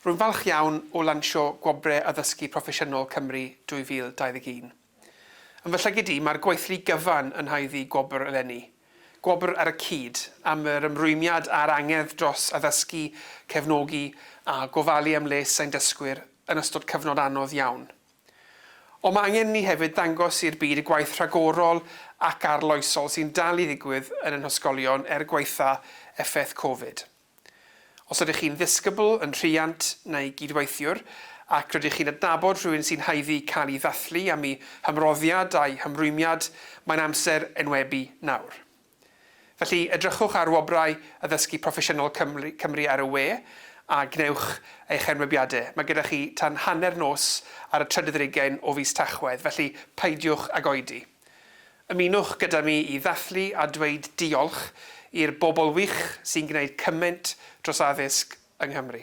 Rwy'n falch iawn o lansio Gwobrau Addysgu Proffesiynol Cymru 2021. Yn fy llygid i, mae'r gweithlu gyfan yn haeddu gwobr eleni. Gwobr ar y cyd am yr ymrwymiad a'r angerdd dros addysgu, cefnogi a gofalu am les ein dysgwyr yn ystod cyfnod anodd iawn. Ond mae angen i ni hefyd ddangos i'r byd y gwaith rhagorol ac arloesol sy'n dal i ddigwydd yn ein hysgolion er gwaetha effaith Covid. Os ydych chi'n ddisgybl, yn rhiant neu gydweithiwr ac rydych chi'n adnabod rhywun sy'n haeddu cael ei ddathlu am eu hymroddiad a'u hymrwymiad, mae'n amser enwebu nawr. Felly, edrychwch ar Wobrau Addysgu Proffesiynol Cymru, Cymru ar y we a gwnewch eich enwebiadau. Mae gyda chi tan hanner nos ar y trydydd ar ugain o fis Tachwedd, felly peidiwch ag oedi. Ymunwch gyda mi i ddathlu a dweud diolch i'r bobl wych sy'n gwneud cymaint dros addysg yng Nghymru.